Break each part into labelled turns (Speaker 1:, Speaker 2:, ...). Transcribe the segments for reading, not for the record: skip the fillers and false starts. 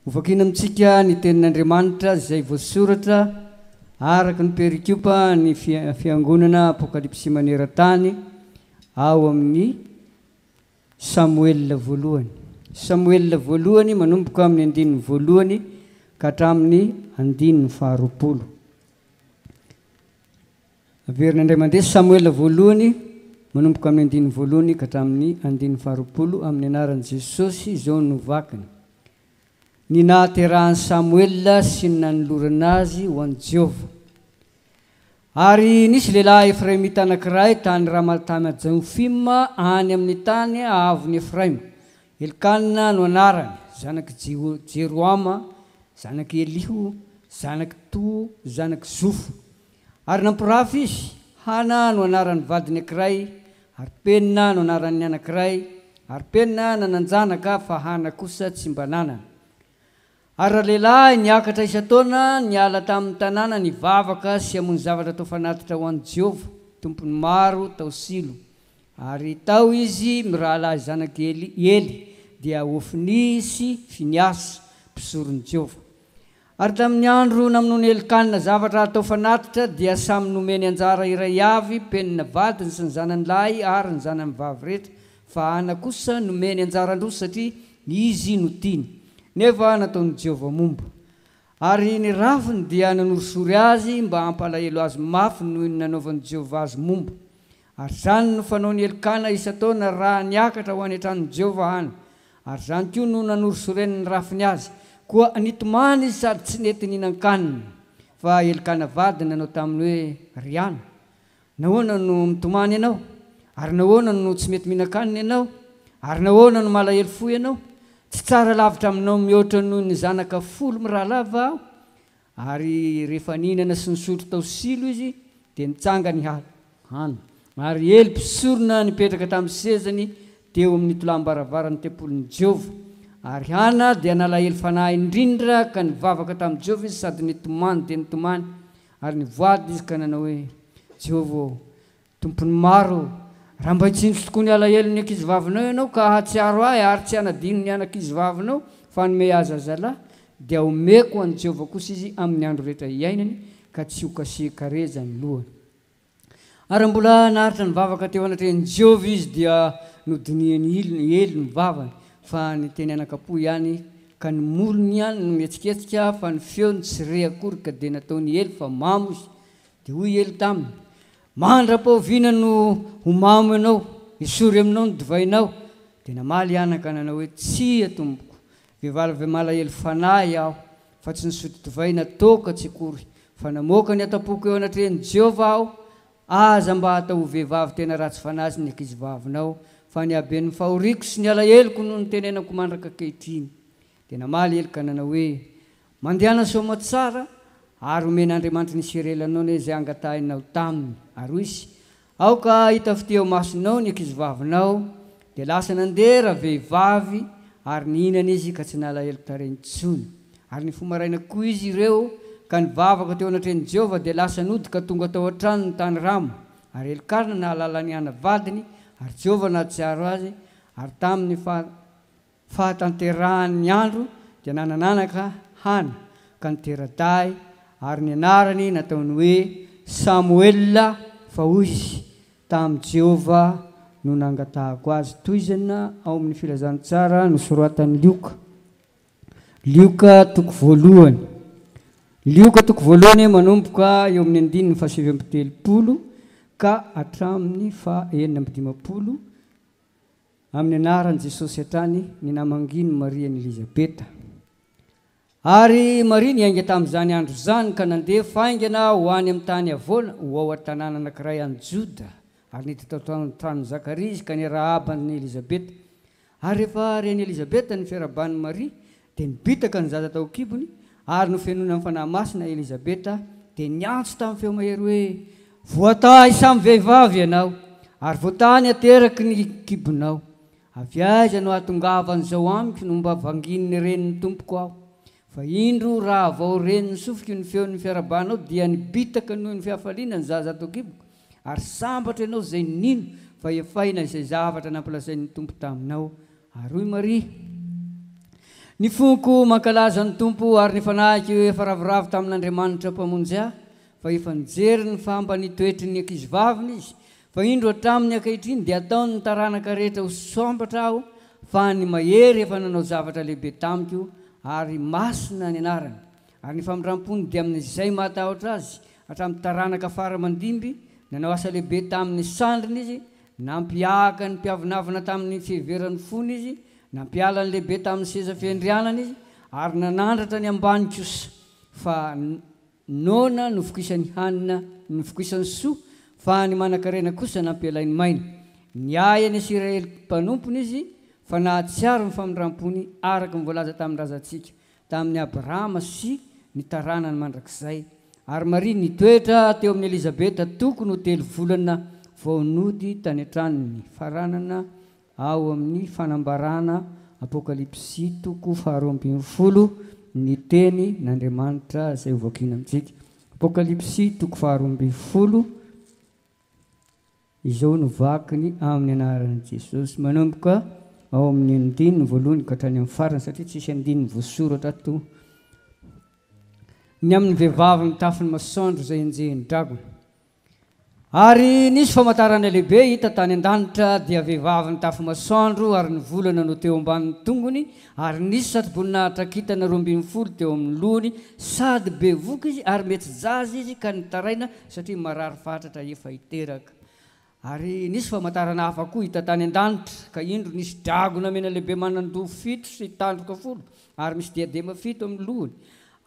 Speaker 1: Hovakiana amintsika ny Tenin'Andriamanitra izay voasoratra araka ny perikopa ny Fiangonana Apokalypsy maneran-tany ao amin'ny Samoela voalohany. Samoela voalohany manomboka amin'ny andininy voalohany ka hatramin'ny andininy faharoapolo. Averina indray mandeha, Samoela voalohany, manomboka amin'ny andininy voalohany ka hatramin'ny andininy faharoapolo, amin'ny anaran'i Jesosy, izao no vakiny, Ny nahaterahan'i Samoela sy ny nanolorana azy ho an'i Jehovah. Ary nisy lehilahy Efraimita anankiray tany Ramatama-Jofima, any amin'ny tany ahavon'i Efraima. Elkana no anarany, zanak'i Jerohama, zanak'i Eliho, zanak'i Toho, zanak'i Zofo. Ary nampirafy izy, Hana no anaran'ny vadiny ankiray, ary Penina no anaran'ny anankiray, ary Penina nanan-janaka, fa Hana kosa tsy mba nanana. Ary ralehilahy niakatra isan-taona niala tamin'ny tanàna nivavaka sy hamono zavatra atao fanatitra ho an'i Jehovah, Tompon'ny maro, tao Silo. Ary tao izy mirahalahy zanak'i Ely, Ely, dia Hofnia sy Finiasa, mpisoron'i Jehovah. Ary tamin'ny andro namonoan'i Elkana zavatra hatao fanatitra, dia samy nomeny anjara iray avy, Penina vadiny sy ny zanany lahy ary ny zanany vavy rehetra, fa Hana kosa nomeny anjaran-droa satria izy no tiany. Nefa nataon'i Jehovah momba. Ary ny rafiny dia nanorisory azy mba hampalahelo azy mafy noho ny nanaovan'i Jehovah azy momba. Ary izany no fanaon'i Elkana isan-taona raha niakatra ho any an-tranon'i Jehovah Hana. Ary izany koa no nanorisoren'ny rafiny azy. Koa nitomany izy sady tsy nety nihinan-kanina. Fa Elkana vadiny nanao taminy hoe, Ry Hana, nahoana no mitomany ianao? Ary nahoana no tsy mety mihinan-kanina ianao? Ary nahoana no malahelo fo ianao? Tsy tsara lavitra aminao mihoatra noho ny zanaka folo mirahalahy va aho? Ary rehefa nihinana sy nisotro tao Silo izy, dia nitsangana i Hana. Ary Ely mpisorona nipetraka tamin'ny sezany teo amin'ny tolàm-baravaran'ny tempolin'i Jehovah. Ary Hana dia nalahelo fanahy indrindra ka nivavaka tamin'i Jehovah izy sady nitomany dia nitomany, ary nivoady izy ka nanao hoe, Jehovah ô, Tompon'ny maro ô, raha mba hitsinjo tokoa ny alahelon'ny ankizivavinao ianao ka hahatsiaro ahy ary tsy hanadino ny an'ankizivavinao fa hanome ahy zazalahy, dia homeko an'i Jehovah kosa izy amin'ny andro rehetra iainany ka tsy hokasihin-kareza ny lohany. Ary raha mbola naharitra nivavaka teo anatrehan'i Jehovah izy dia nodinihan'i Ely ny vavany, fa niteny anakam-po ihany, ka ny molony ihany no mihetsiketsika fa ny feony tsy re akory ka dia nataon'i Ely fa mamo izy. Dia hoy Ely taminy, Mandra-pahoviana no ho mamo ianao, esory aminao ny divainao? Dia namaly i Ana ka nanao hoe, Tsia, tompoko, vehivavy malahelo fanahy aho, fa tsy nisotro divay na toaka tsy akory, fa namoaka ny atam-poko eo anatrehan'i Jehovah aho. Aza mba atao ho vehivavy tena ratsy fanahy ny ankizivavinao, fa ny haben'ny fahoriako sy ny alaheloko no nitenenako mandraka ankehitriny. Dia namaly Ely ka nanao hoe, Mandehana soamatsara, ary homen'Andriamanitry ny Isiraely anao anie izay angatahinao taminy. Ary hoy izy, Aoka hahita fitia eo imasonao ny ankizivavinao. Dia lasa nandeha ravehivavy, ary nihinana izy ka tsy nalahelo tarehy intsony. Ary nifoha maraina koa izy ireo, ka nivavaka teo anatrehan'i Jehovah, dia lasa nody ka tonga tao an-tranony tany Rama. Ary Elkana nahalala an'i Hana vadiny, ary Jehovah nahatsiaro azy, ary tamin'ny faha. Fahatanterahan'ny andro dia nanan'anaka Hana ka nitera-dahy, ary ny anarany nataony hoe Samoela, fa hoy izy, Tamin'i Jehovah no nangatahako azy. Tohizana ao amin'ny Filazantsara nosoratan'i Lioka. Lioka toko voalohany. Lioka toko voalohany manomboka eo amin'ny andininy faha-39 ka hatramin'ny faha-56. Amin'ny anaran'i Jesosy hatrany ny namangian'i Maria an'i Elizabeta. Ary Maria niainga tamin'izany andro izany ka nandeha faingana ho any amin'ny tany havoana, ho ao an-tanàna anankiray any Joda, ary niditra tao an-tranon'i Zakaria izy ka niarahaba an'i Elizabeta. Ary rehefa ren'i Elizabeta ny fiarahaban'i Maria, Dia nibitaka ny zaza tao an-kibony, ary nofenoina ny Fanahy Masina i Elizabeta, dia niantso tamin'ny feo mahery hoe, Voatahy samy vehivavy ianao, ary voatahy ny ateraky ny kibonao. Avy aiza no hahatongavan'izao amiko no mba vangian'ny renin'ny Tompoko aho? Fa indro, raha vao ren'ny sofiko ny feon'ny fiarahabanao, dia nibitaka noho ny fihafaliana ny zaza ato an-kiboko, ary sambatra ianao izay nino fa efaina izay zavatra nampilazain'ny Tompo taminao. Ary hoy Maria, Ny foko mankalaza ny Tompo ary ny fanahiko efa ravoravo tamin'Andriamanitra Mpamonjy ahy, fa efa nijery ny fahambany toetry ny ankizivaviny Izy. Fa indro hatramin'ny ankehitriny dia ataon'ny taranaka rehetra ho sambatra aho, fa ny Mahery efa nanao zavatra lehibe tamiko, ary masina ny anarany. Ary ny famindram-pony dia amin'izay mahatahotra Azy, hatramin'ny taranaka fara aman-dimby, nanao asa lehibe tamin'ny sandriny Izy, nampiahaka ny mpiavonavona tamin'ny fiheveran'ny fony Izy, Nampiala ny lehibe tamin'ny seza fiandrianana izy, ary nanandratra ny ambany kosa. Fa noana novokisany hanina, novokisany soa, fa ny manankarena kosa nampialainy maina. Niahy an'i Isiraely mpanompony izy, fa nahatsiaro ny famindram-pony araka ny voalaza tamin'ny razantsika, tamin'i Abrahama sy ny taranany mandrakizay. Ary Maria nitoetra teo amin'i Elizabeta tokony ho telo volana vao nody tany an-tranony. Faranana Ao amin'ny Fanambarana, Apokalypsy, toko faharoa ambin'ny folo, ny Teny n'Andriamanitra izay ho vakiana amintsika. Apokalypsy, toko faharoa ambin'ny folo, izao no vakiny amin'ny anaran'i Jesosy. Manomboka ao amin'ny andininy voalohany ka hatrany amin'ny farany, satria tsisy andininy voasoratra ato. Ny amin'ny vehivavy mitafy ny masoandro izay enjehin'ny dragona. Ary nisy famantarana lehibe hita tany an-danitra, dia vehivavy nitafy masoandro, ary ny volana no teo ambanin'ny tongony, ary nisy satroboninahitra kintana 12 teo amin'ny lohany, sady bevoka izy, ary mihetsi-jaza izy ka nitaraina, satria marary fatratra efa hiteraka. Ary nisy famantarana hafa koa hita tany an-danitra, ka indro nisy dragona mena lehibe manan-doha fito sy tandroka folo, ary misy diadema fito amin'ny lohany,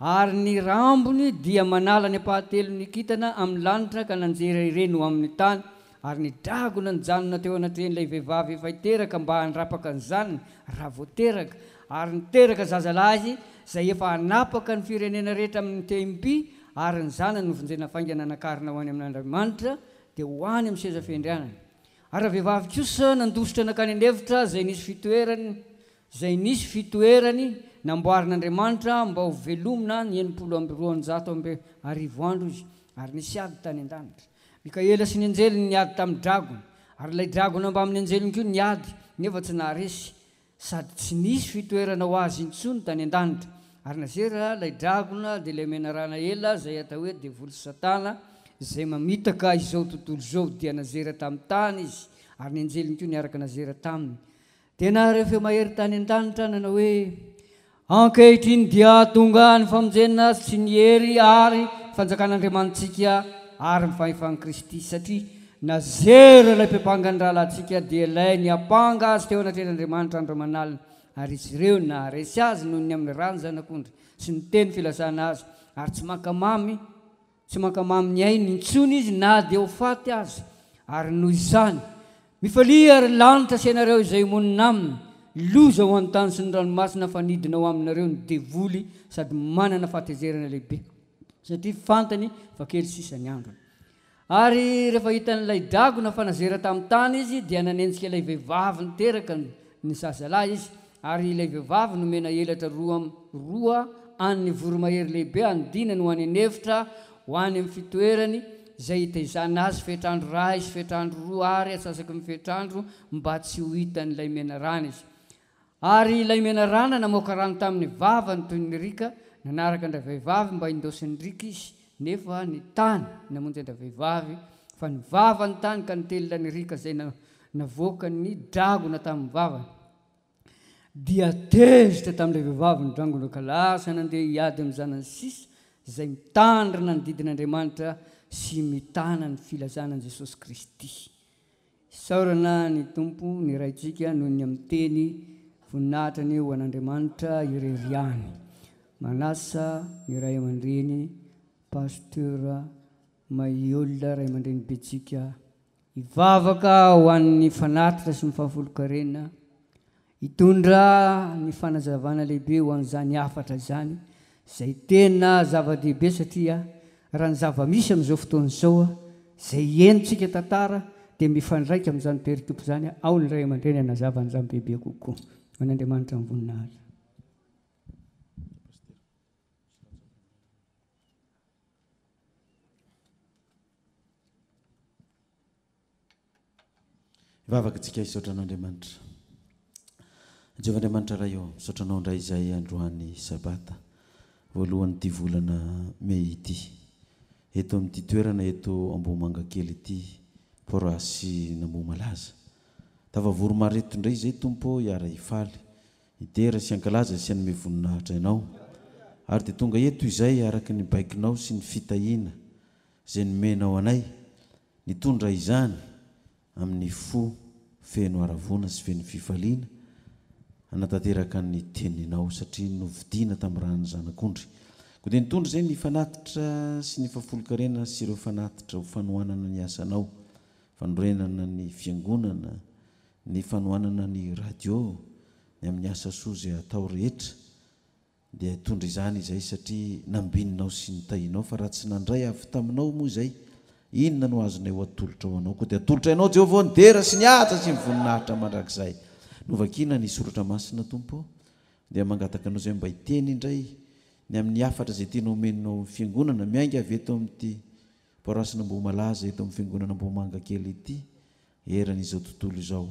Speaker 1: Ary ny rambony dia manala ny ampahatelon'ny kintana amin'ny lanitra ka nanjera ireny ho amin'ny tany, ary ny dragona nijanona teo anatrehan'ilay vehivavy efa hiteraka mba handrapaka ny zanany raha vao teraka, ary niteraka zazalahy izy, izay efa hanapaka ny firenena rehetra amin'ny tehim-by, ary ny zanany novonjena faingana nakarina ho any amin'Andriamanitra, dia ho any amin'ny seza fiandrianany. Ary ravehivavy kosa nandositra nankany an'efitra izay nisy fitoerany, izay nisy fitoerany namboarin'Andriamanitra mba ho velomina ny 1260 andro izy, ary nisy ady tany an-danitra. Mikaela sy ny anjeliny niady tamin'ny dragona, ary ilay dragona mbamin'ny anjeliny koa niady, nefa tsy naharesy, sady tsy nisy fitoerana ho azy intsony tany an-danitra. Ary nazera ilay dragona, dia ilay menarana ela, izay atao hoe devoly sy Satana, izay mamitaka izao tontolo izao, dia nazera tamin'ny tany izy, ary ny anjeliny koa niaraka nazera taminy. Dia nahare feo mahery tany an-danitra nanao hoe, Ankehitriny dia tonga ny famonjena sy ny hery ary ny fanjakan'Andriamanitsika ary ny fahefan'i Kristy, satria nazera ilay mpiampanga ny rahalahintsika, dia ilay niampanga azy teo anatrehan'Andriamanitra andro aman'alina, ary izy ireo naharesy azy noho ny amin'ny ran'ny Zanak'ondry sy ny teny filazana azy, ary tsy mankamamy Tsy mankamamy ny ainy intsony izy na dia ho faty aza, ary noho izany, mifalia ry lanitra sy ianareo izay monina aminy, loza ho an'ny tany sy ny ranomasina fa nidina ho aminareo ny devoly sady manana fahatezerana lehibe, satria fantany fa kely sisa ny androny. Ary rehefa hitan'ilay dragona fa nazera tamin'ny tany izy, dia nanenjika ilay vehivavy niteraka ny zazalahy izy, Ary ilay vehivavy nomena elatra roa roa an' ny voromahery lehibe hanidinany ho any an' efitra, ho any amin' ny fitoerany, izay hitaizana azy fetr'andro iray sy fetr'andro roa ary atsasaky ny fetr'andro, mba tsy ho hitan' ilay menarana izy. Ary ilay menarana namoaka rano tamin' ny vavany toy ny riaka, nanaraka an-dravehivavy mba hindaosin' ny riaka izy, nefa ny tany namonjy an-dravehivavy, fa ny vava ny tany ka nitelina ny riaka izay navoakan' ny dragona tamin' ny vavany. Dia tezitra tamin'ilay vehivavy ny drangona ka lasa nandeha hiady amin'ny zanany sisa izay mitandrina ny didin'Andriamanitra sy mitana ny filazana an'i Jesosy Kristy. Isaorana ny Tompo, ny Raintsika, noho ny amin'ny teny voninahitra anie ho an'Andriamanitra irery ihany. Manasa ny ray aman-dreny, Pasteur Mailhol, ray aman-dreny betsika, Hivavaka ho an'ny fanatitra sy ny fahafolonkarena, hitondra ny fanazavana lehibe ho an'izany hafatra izany, izay tena zava-dehibe satria raha ny zava-misy amin'izao fotoana izao, izay henontsika tantara dia mifandraika amin'izany perikopa izany, ao ny ray aman-dreny hanazava an'izany bebe kokoa. Ho an'Andriamanitra ny voninahitra.
Speaker 2: Hivavaka isika hisaotra an'Andriamanitra. Jehovah Andriamanitra Ray ô, misaotra Anao indray izay androany Sabata voalohan'ity volana Mey ity. Eto amin'ity toerana eto Ambohimangakely ity, Paroasin'Ambohimalaza. Tafavory maro eto indray izay Tompo ô, hiara-hifaly, hidera sy hankalaza sy hanome voninahitra Ianao. Ary dia tonga eto izay araka ny baikonao sy ny fitahiana izay nomenao anay, nitondra izany amin'ny fo feno haravoana sy feno fifaliana hanatanteraka ny teninao satria novidiana tamin'ny ran'ny zanak'ondry. Koa dia nitondra izay ny fanatitra sy ny fahafolonkarena sy ireo fanatitra ho fanohanana ny asanao, fanorenana ny fiangonana, ny fanohanana ny radio, ny amin'ny asa soa izay atao rehetra. Dia hitondra izany izay satria nambininao sy nitahianao, fa raha tsy nandray avy taminao moa izay, inona no azonay ho atolotra ho anao? Koa dia atolotray anao Jehovah ô ny dera sy ny haja sy ny voninahitra mandrakizay. Novakina ny soratra masina Tompo ô, dia mangataka anao izay mba hiteny indray ny amin'ny hafatra izay tianao omenao ny fiangonana miainga avy eto amin'ity paroasin'Ambohimalaza eto amin'ny fiangonana Ambohimangakely ity eran' izao tontolo izao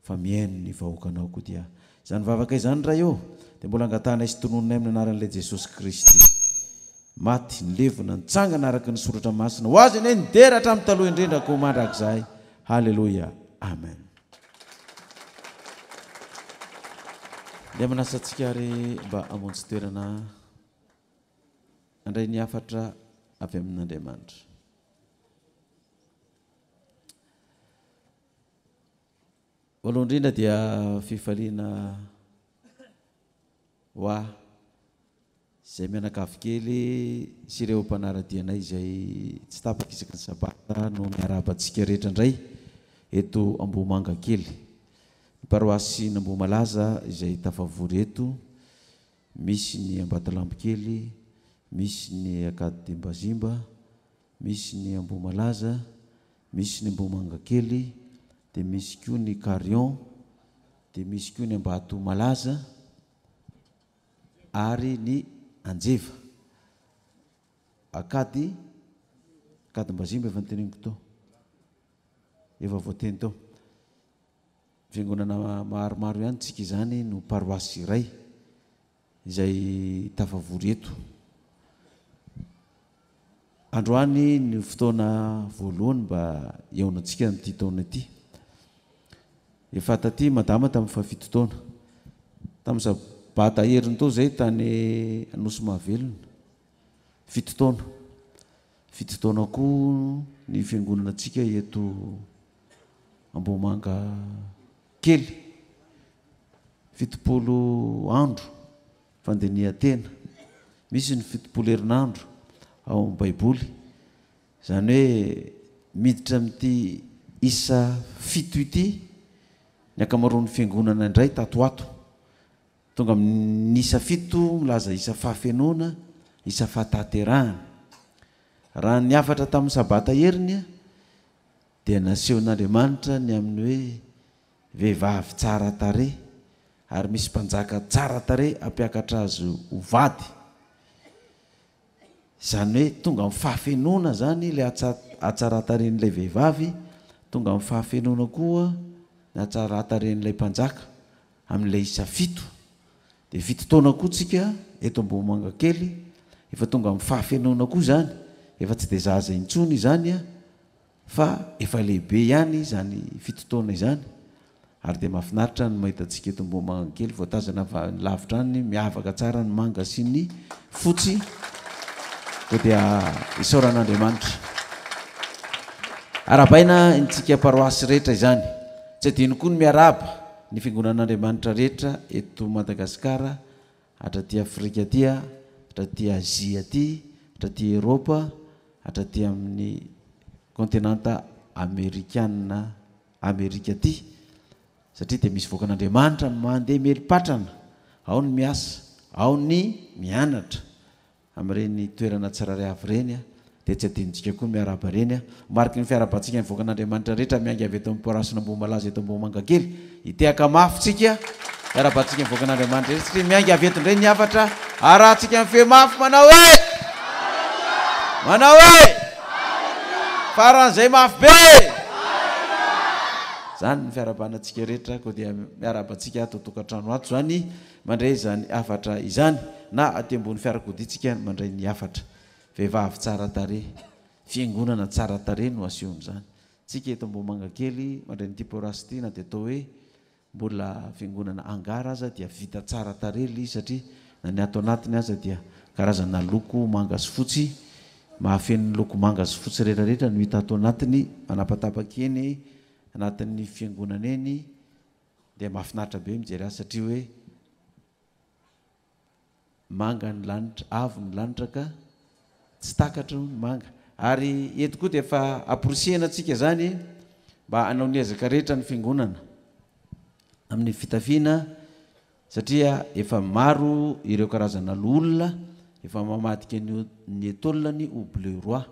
Speaker 2: fa mihaino ny vahoakanao koa dia izany vavaka izany Ray ô dia mbola angatahanay sy tononinay amin'ny anaran'ilay Jesosy Kristy maty nilevina nitsangana araka ny soratra masina ho azy anie ny dera hatramin'ny taloha indrindra koa mandrakizay haleloia amen dia manasa antsika ary mba hamonjy toerana handray ny hafatra avy amin'Andriamanitra. Voalohany indrindra dia fifaliana ho ahy izay mianakavy kely sy ireo mpanara-dia anay izay tsy tapaka isaky ny sabata no miarahaba antsika rehetra indray eto Ambohimangakely. Ny paroasin'Ambohimalaza izay tafavory eto, misy ny Ambatolampikely, misy ny Akadimbazimba, Misy ny Ambohimalaza, misy ny Ambohimangakely, dia misy koa ny Carion, dia misy koa ny Ambatomalaza ary ny Anjeva. Akady, Akadimbazimba efa noteneniko teo. Efa voateny teo. Fiangonana maromaro ihany tsika izany no paroasy iray. Izay tafavory eto. Androany no fotoana voalohany mba hihaonantsika amin'ity taona ity. Efa taty Madama tamin'ny fahafito taona. Tamin'ny sabata herintaona izay tany Anosy Mahavelona. Fito taona. Fito taona koa ny fiangonanantsika eto Ambohimanga kely. 70 andro fandinihan-tena. Misy ny 70 herinandro ao amin'ny Baiboly. Izany hoe miditra amin'ity isa fito ity ny ankamaroan'ny fiangonana indray tato ho ato. Tonga amin'ny isa fito milaza isa fahafenoana, isa fahatanterahana. Raha ny hafatra tamin'ny Sabata heriny dia nasehon'Andriamanitra ny amin'ny hoe vehivavy tsara tarehy ary misy mpanjaka tsara tarehy hampiakatra azy ho vady. Izany hoe tonga amin'ny fahafenoana izany ilay hatsaran-tarehin'ilay vehivavy, tonga amin'ny fahafenoana koa ny hatsaran-tarehin'ilay mpanjaka amin'ilay isa fito. Dia fito taona koa tsika eto Ambohimangakely, efa tonga amin'ny fahafenoana koa izany, efa tsy dia zaza intsony izany an! Fa efa lehibe ihany izany fito taona izany ary dia mahafinaritra ny mahita antsika eto Ambohimangakely voatazana avy any lavitra any miavaka tsara ny manga sy ny fotsy koa dia isaorana Andriamanitra. Arahabaina antsika paroasy rehetra izany. Tsy adino koa ny miarahaba ny fiangonan'Andriamanitra rehetra eto Madagasikara hatraty Afrika aty, hatraty Azia aty, hatraty Eropa, hatraty amin'ny kontinanta amerikana Amerika aty, satria dia misy vahoakan'Andriamanitra mandeha mieli-patrana, ao ny miasa, ao ny mianatra. Amin'ireny toerana tsirairay avy ireny dia tsy adinontsika koa ny miarahaba ireny. Ho mariky ny fiarahabantsika ny vahoakan'Andriamanitra rehetra miainga avy eto amin'ny Paroasin'Ambohimalaza eto Ambohimangakely. Hitehaka mafy tsika hiarahabantsika ny vahoakan'Andriamanitra rehetra satria miainga avy eto indray ny hafatra arahantsika ny feo mafy manao hoe! Manao hoe! Faran'izay mafy be! Izany ny fiarahabana antsika rehetra, koa dia miarahaba antsika ato an-tokantrano ato izany mandray izany hafatra izany, na aty ambony fiarakodia tsika mandray ny hafatra. Vehivavy tsara tarehy, fiangonana tsara tarehy no asehon'izany. Tsika eto Ambohimangakely mandray an'ity paroasy ity na dia atao hoe Mbola fiangonana hangar aza dia vita tsara tarehy ilay izy satria na ny ato anatiny aza dia karazana loko manga sy fotsy mahafeno ny loko manga sy fotsy rehetra rehetra no hita ato anatiny manapatapaka eny anatin'ny fiangonana eny dia mahafinaritra be mijery azy satria hoe Manga ny lanitra, avo ny lanitra ka tsy takatro ny manga. Ary eto koa dia efa amporisihana antsika izany mba hanao ny ezaka rehetra ny fiangonana amin'ny fitafiana satria efa maro ireo karazana loholona efa mamadika ny ny étole-ny ho bleu roi.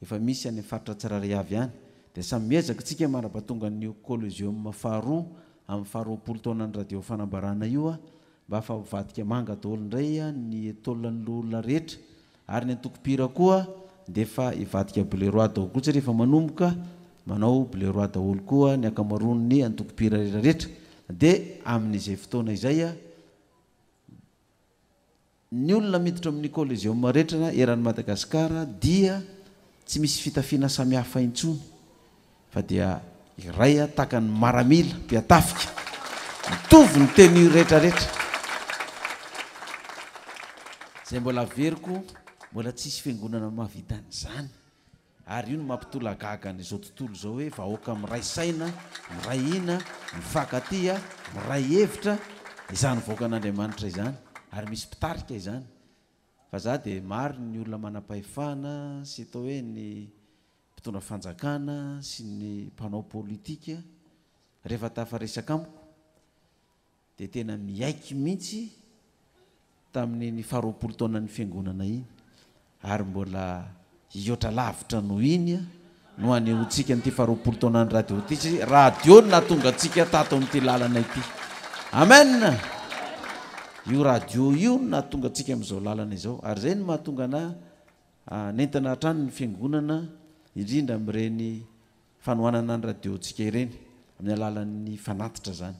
Speaker 2: Efa misy any amin'ny faritra tsirairay avy any. Dia samy miezaka isika mandrapatongan'io colosium faharoa amin'ny faharoapolo taonan'ny radio fanambarana io mba fa hivadika manga daholo indray ny étoile ny loholona rehetra ary ny antoko mpihira koa dia efa hivadika bleu roi daholo koa satria efa manomboka manao bleu roi daholo koa ny ankamaroan'ny antoko mpihira rehetra rehetra dia amin'izay fotoana izay Ny olona miditra ao amin'ny Coliseum rehetra eran'i Madagasikara dia tsy misy fitafiana samihafa intsony fa dia iray tahaka ny maramila mpiatafika, mitovy ny tenue rehetra rehetra. Izay mbola averiko, mbola tsisy fiangonana mahavita an'izany. Ary io no mampitolagaga an'izao tontolo izao hoe vahoaka miray saina, miray hina, mifankatia, miray hevitra, izany vahoakan'Andriamanitra izany. Ary misy mpitarika izany. Fa za dia maro ny olona manam-pahefana sy atao hoe ny mpitondra fanjakana sy ny mpanao politika rehefa tafaresaka amiko dia tena miaiky mihitsy tamin'iny faharoapolo taonan'ny fiangonana iny ary mbola hihoatra lavitra noho iny no hanehoantsika an'ity faharoapolo taonan'ny radio ity satria radio no nahatonga antsika tato amin'ity lalana ity. Amen! Io radio io no nahatonga antsika amin'izao lalana izao ary izay no mahatonga anà nentina hatrany ny fiangonana indrindra amin'ireny fanohanana ny radiontsika ireny amin'ny alalan'ny fanatitra izany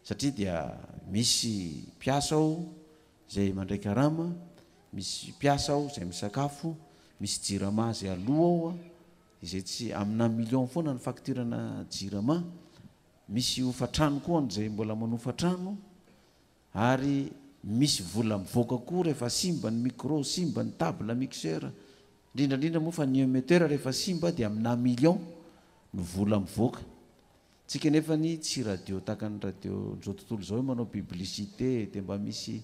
Speaker 2: satria dia misy mpiasa ao izay mandray karama, misy mpiasa ao izay misakafo, misy jirama izay aloa ao izay tsy amina million foana ny facture-na jirama, misy hofantrano koa izay mbola manofa trano Ary misy vola mivoaka koa rehefa simba ny micro, simba ny table mixeur, indrindra indrindra moa fa ny emetteur rehefa simba dia amina million no vola mivoaka. Tsika nefa ny tsy radio tahaka ny radio n'izao tontolo izao hoe manao publicité dia mba misy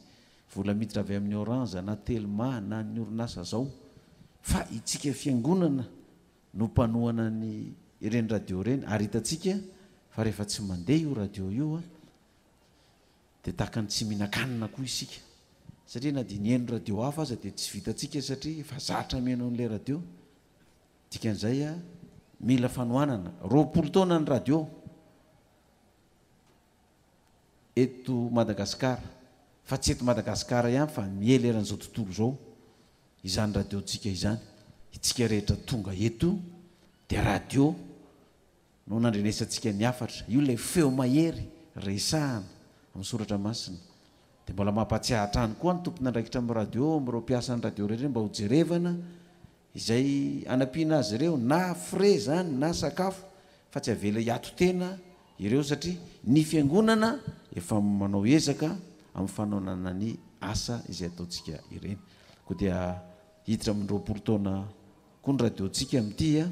Speaker 2: vola miditra avy amin'ny orange na telma na ny orinasa zao fa itsika fiangonana no mpanohana ny ireny radio ireny ary hitantsika fa rehefa tsy mandeha io radio io Dia tahaka ny tsy mihinan-kanina koa isika. Satria na dia nihaino radio hafa aza dia tsy vitantsika satria efa zatra mihaino an'ilay radio. Dikan'izay, mila fanohanana. 20 taona ny radio eto Madagasikara. Fa tsy eto Madagasikara ihany fa miely eran'izao tontolo izao izany radiontsika izany. Itsika rehetra tonga eto dia radio no nandrenesantsika ny hafatra. Io ilay feo mahery resahana amin'ny soratra masina. Dia mbola mampahatsiahy hatrany koa ny tompon'andraikitra amin'ny radio, amin'ireo mpiasan'ny radio rehetra mba hojerevana izay hanampiana azy ireo na frais izany na sakafo fa tsy avela hiato tena ireo satria ny fiangonana efa manao ezaka amin'ny fanaonana ny asa izay ataontsika ireny. Koa dia hiditra amin'ny 20 taona Koa ny radio-ntsika amin'ity a,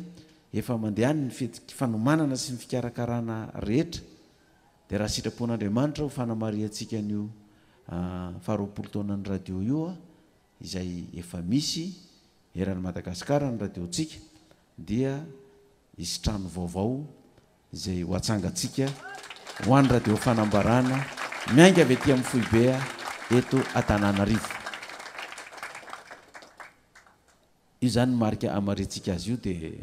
Speaker 2: efa mandeha any ny fety fanomanana sy ny fikarakarana rehetra, dia raha sitrapon'Andriamanitra ho fanamarihantsika an'io faharoapolo taonan'ny radio io a, izay efa misy eran'i Madagasikara ny radio-ntsika, dia hisy trano vaovao izay ho atsangantsika ho an'ny radio fanambarana miainga avy aty amin'ny foibe eto Antananarivo. Io izany ny marika hamariantsika azy io dia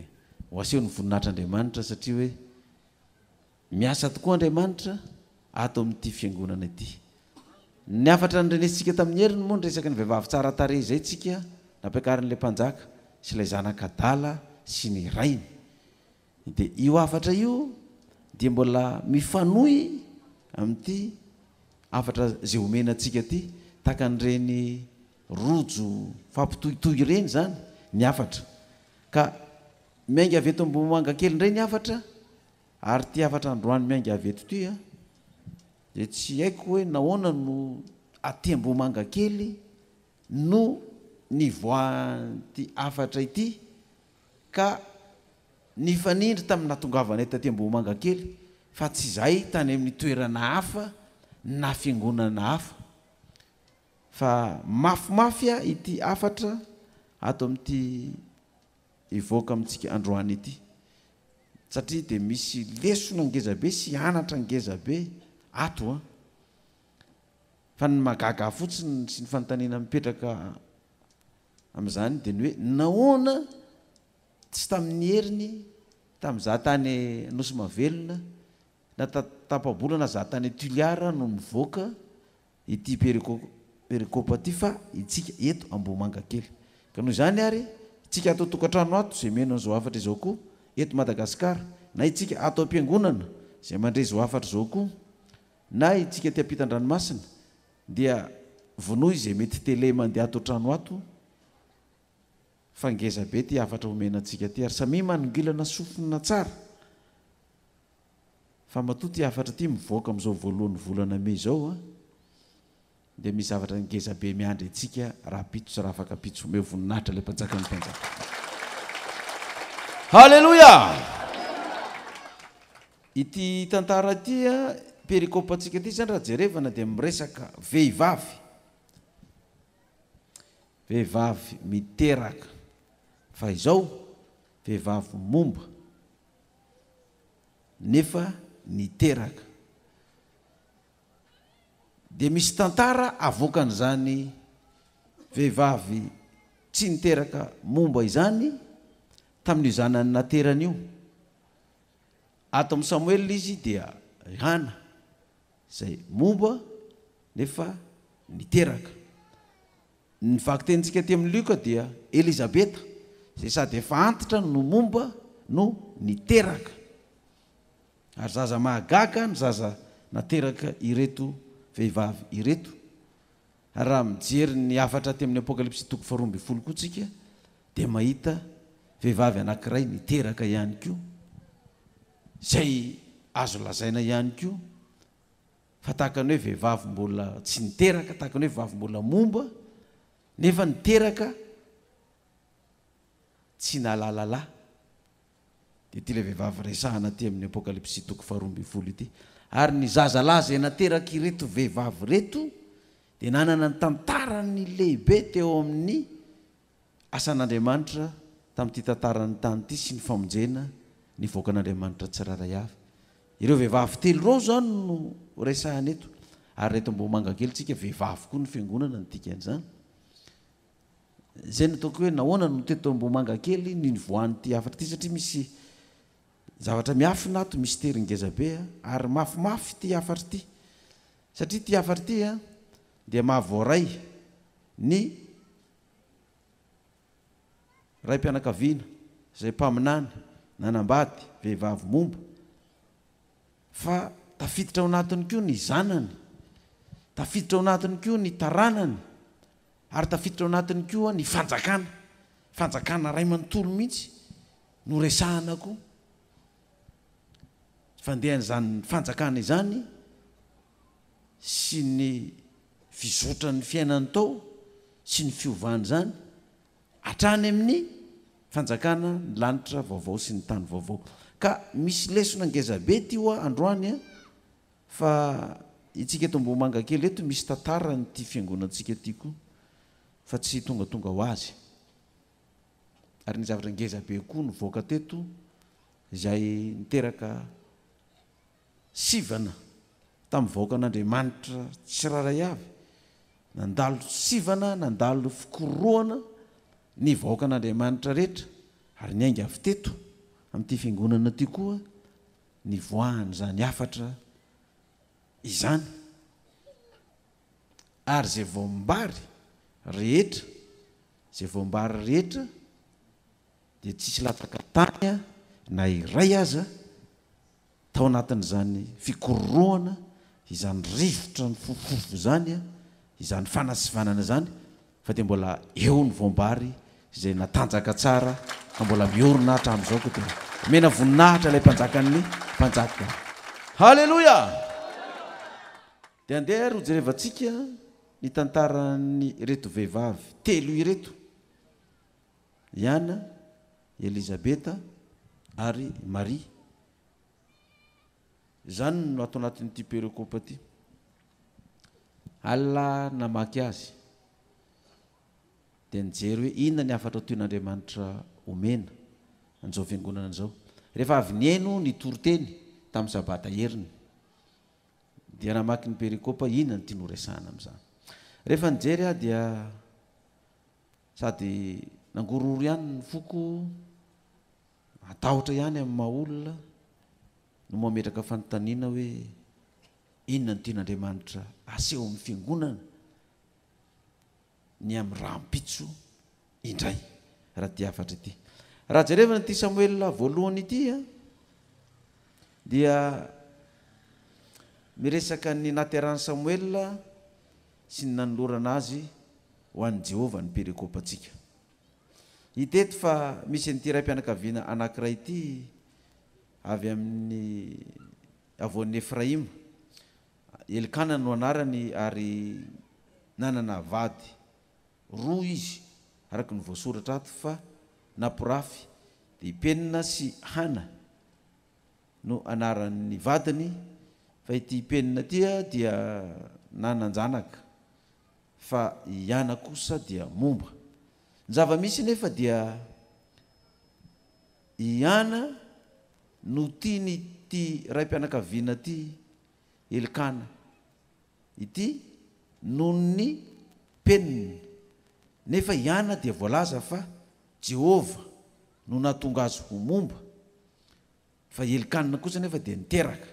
Speaker 2: ho aseho ny voninahitr'Andriamanitra satria hoe miasa tokoa Andriamanitra ato amin'ity fiangonana ity. Ny hafatra norenesintsika tamin'ny heriny moa ny resaky ny vehivavy tsara tarehy izay tsika nampiakarin'ilay mpanjaka sy ilay zanaka adala sy ny rainy. Dia io hafatra io dia. dia mbola mifanohy amin'ity hafatra izay omena antsika ity, tahaka an'ireny rojo fampitohitohy ireny izany ny hafatra. Ka miainga avy eto Ambohimangakely indray ny hafatra, ary ity hafatra androany miainga avy eto ity dia tsy haiko hoe nahoana no aty Ambohimangakely no nivoahan'ity hafatra ity ka nifanindry tamin'ny nahatongavanay taty Ambohimangakely fa tsy izahay tany amin'ny toerana hafa na fiangonana hafa. Fa mafimafy ity hafatra ato amin'ity hivoaka amintsika androany ity satria dia misy lesona ngezabe sy anatra ngezabe ato an! Fa ny mahagaga ahy fotsiny sy ny fanontaniana mipetraka amin'izany dia ny hoe nahoana tsy tamin'ny heriny tamin'izaho tany Nosy Mahavelona na tapa-bolana izaho tany Toliara no nivoaka ity perikopa ity fa itsika eto Ambohimangakely. Ka noho izany ary, itsika ato an-tokantrano ato izay mihaino an'izao hafatra izao koa eto Madagasikara, na itsika ato am-piangonana izay mandre izao hafatra izao koa, na itsika aty ampitan-dranomasina, dia vonoy izay mety télé mandeha ato an-trano ato fa ngeza be ity hafatra omena antsika ity ary samia manongilana sofina tsara fa matoa ity hafatra ity mivoaka amin'izao voalohan'ny volana mey izao an dia misy zavatra ngeza be miandry antsika rahampitso sy rahafakampitso. Omeo voninahitra ilay Mpanjakan'ny mpanjaka. Haleloia! Ity tantara ity, perikopantsika ity izany raha jerevana dia miresaka vehivavy. Vehivavy miteraka. Fa izao, vehivavy momba nefa niteraka. Dia misy tantara avoakan'izany vehivavy tsy niteraka momba izany tamin'io zanany naterany io. Ato amin'i Samoela izy dia ry Hana izay momba nefa niteraka. Ny vakitenintsika aty amin'i Lioka dia Elizabeta izay sady efa antitra no momba no niteraka. Ary zaza mahagaga ny zaza nateraka ireto vehivavy ireto. Ary raha mijery ny hafatra aty amin'ny Apokalypsy toko faharoa ambinifolo koa tsika dia mahita vehivavy anankiray niteraka ihany koa, izay azo lazaina ihany koa fa tahaka ny hoe vehivavy mbola tsy niteraka, tahaka ny hoe vehivavy mbola momba nefa niteraka tsy nahalala lahy. Dia ity ilay vehivavy resahana aty amin'ny Apokalypsy toko faharoa ambinifolo ity. Ary ny zazalahy izay naterak'ireto vehivavy ireto dia nanana ny tantarany lehibe teo amin'ny asan'Andriamanitra tamin'ity tantaran'ny tany ity sy ny famonjena ny vahoakan'Andriamanitra tsirairay avy. Ireo vehivavy telo ireo izany no resahana eto. Ary reto Ambohimanga kely tsika vehivavy koa ny fiangonana ny dikan'izany. Izay no ataoko hoe nahoana no teto Ambohimangakely no nivoahan'ity hafatra ity satria misy zavatra miafina ato, mistery ngeza be ary mafimafy ity hafatra ity satria ity hafatra ity dia mahavoaray ny raim-pianakaviana izay mpaminany nanambady vehivavy momba fa tafiditra ao anatiny koa ny zanany, tafiditra ao anatiny koa ny taranany Ary tafiditra ao anatiny koa ny fanjakana, fanjakana iray manontolo mihitsy no resahana koa. Fandehan'izany fanjakana izany sy ny fizotran'ny fiainany tao sy ny fiovan'izany hatrany amin'ny fanjakana ny lanitra vaovao sy ny tany vaovao. Ka misy lesona ngezabe ity hoa androany an! Fa itsika eto Ambohimangakely eto misy tantaran'ity fiangonantsika ity koa fa tsy tongatonga ho azy. Ary ny zavatra ngeza be koa nivoaka teto izay niteraka sivana tamin'ny vahoakan'Andriamanitra tsirairay avy. Nandalo sivana, nandalo fikorohana ny vahoakan'Andriamanitra rehetra ary niainga avy teto amin'ity fiangonana ity koa nivoahan'izany hafatra izany, ary izay voambary rehetra, izay voambary rehetra dia tsisy latsaka tany na iray aza. Tao anatin'izany fikororohana, izany rivotra nifofofofo izany, izany fanasivanana izany, fa dia mbola eo ny voam-bary izay natanjaka tsara ka mbola miorina hatramin'izao koa dia omena voninahitra ilay Mpanjakan'ny mpanjaka. Haleloia! Dia andeha ary hojerevantsika ny tantaran'ireto vehivavy telo ireto, i Ana, i Elizabeta ary i Maria. Izany no ato anatin'ity perikopa ity. Allah namaky azy, dia nijery hoe inona ny hafatra tian'Andriamanitra omena an'izao fiangonana izao. Rehefa avy nihaino ny toriteny tamin'ny sabata heriny, dia namaky ny perikopa, inona no tiany horesahana amin'izany. Rehefa nijery aho dia sady nangorohoro ihany ny foko, Matahotra ihany amin'ny maha olona no mametraka fanontaniana hoe inona no tian'Andriamanitra aseho amin'ny fiangonana ny amin'ny rahampitso indray raha ity hafatra ity. Raha jerevana ity Samoela voalohany ity dia miresaka ny nahaterahan'i Samoela sy ny nanolorana azy ho an'i Jehovah ny perikopantsika. Hita eto fa misy an'ity raim-pianakaviana anankiray ity avy amin'ny havoan'i Efraima. Elkana no anarany ary nanana vady roa izy, araka ny voasoratra ato fa naporafy dia i Penina sy Hana no anaran'ny vadiny, fa ity Penina ity dia nanan-janaka. Fa i Ana kosa dia momba. Ny zava-misy anefa dia i Ana no tian'ity raim-pianakaviana ity, Elkana ity, noho ny penina. Nefa i Ana dia voalaza fa Jehovah no nahatonga azy ho momba. Fa i Elkana kosa anefa dia niteraka.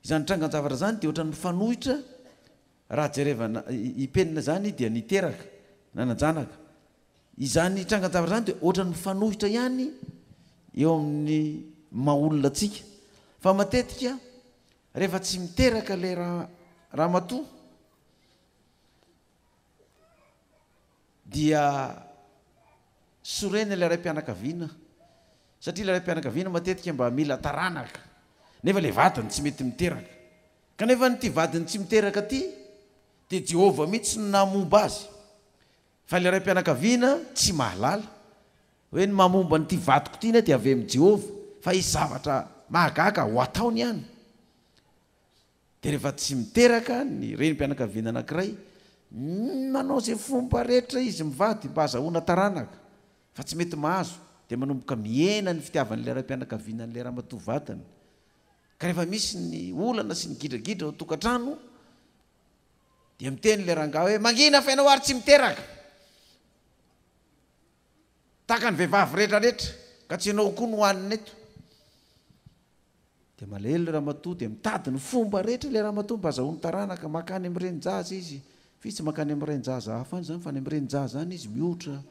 Speaker 2: Izany trangan-javatra izany dia ohatran'ny mifanohitra raha jerevana, i Penina izany dia niteraka, nanan-janaka. Izany trangan-javatra izany dia ohatran'ny mifanohitra ihany eo amin'ny maha olona antsika. Fa matetika rehefa tsy miteraka ilay ramatoa dia sorena ilay raim-pianakaviana satria ilay raim-pianakaviana matetika mba mila taranaka nefa ilay vadiny tsy mety miteraka. Kanefa ity vadiny tsy miteraka ity dia Jehovah mihitsy no nahamomba azy. Fa ilay raim-pianakaviana tsy mahalala hoe ny mahamomba an'ity vadiko ity anie dia avy amin'i Jehovah fa hisy zavatra mahagaga ho ataony ihany. Dia rehefa tsy miteraka ny renim-pianakaviana anankiray, manao izay fomba rehetra izy mivady mba hazahoana taranaka, fa tsy mety mahazo, dia manomboka mihena ny fitiavan'ilay raim-pianakaviana an'ilay ramatoa vadiny. Ka rehefa misy ny olana sy ny gidragidra ao an-tokantrano, dia miteny ilay rangahy hoe, mangina fa ianao ary tsy miteraka! Tahaka ny vehivavy rehetrarehetra, ka tsy ianao koa no hanina eto. Dia malahelo ilay ramatoa, dia mitady ny fomba rehetra ilay ramatoa mba azahoany taranaka, mankany amin'ny renin-jaza izy, fa izy tsy mankany amin'ny rain-jaza hafa any izany fa any amin'ny renin-jaza any izy mihotra,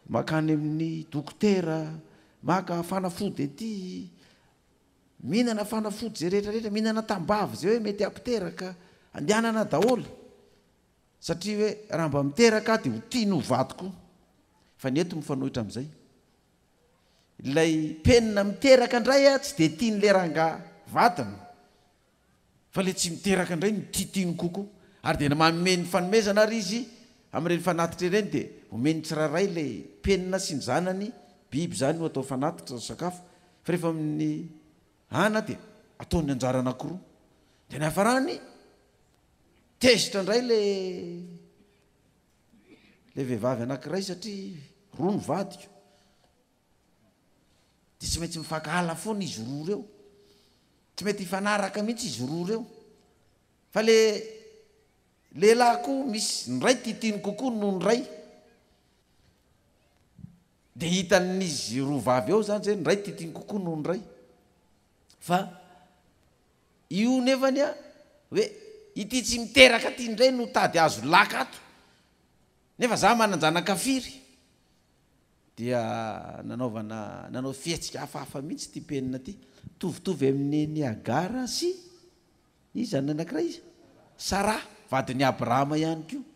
Speaker 2: mankany amin'ny dokotera, maka fanafody aty, mihinana fanafody izay rehetra rehetra, mihinana tambavy izay hoe mety hampiteraka, andehanana daholo. Satria hoe raha mba miteraka aho dia ho tiany ho vadiko koa. Fa ny eto mifanohitra amin'izay. Ilay penina miteraka indray tsy dia tian'ilay rangahy vadiny. Fa ilay tsy miteraka indray no tiatiany kokoa. Ary dia manome ny fanomezana ary izy amin'ireny fanatitra ireny dia omeny tsirairay ilay penina sy ny zanany, biby izany no atao fanatitra, sakafo. Fa rehefa amin'ny ana dia ataony anjara anankiroa. Dia ny hafarany Tezitra indray le le vehivavy anankiray satria roa ny vadiko. Dia tsy maintsy mifankahala foana izy roa ireo. Tsy mety hifanaraka mihitsy izy roa ireo. Fa le lehilahy koa misy ny ray tiatiany kokoa noho ny ray. Dia hitan'izy roa vavy ao izany zay ny ray tiatiany kokoa noho ny ray. Fa Io nefany a, hoe ity tsy miteraka ity indray no tady azo laka ato, nefa za manan-janaka firy? Dia nanaovana, nanao fihetsika hafahafa mihitsy ity penina ity. Mitovitovy amin'ny nen'i Hagara sy iza ny anankiray izy? Saraha, vadin'i Abrahama ihany koa.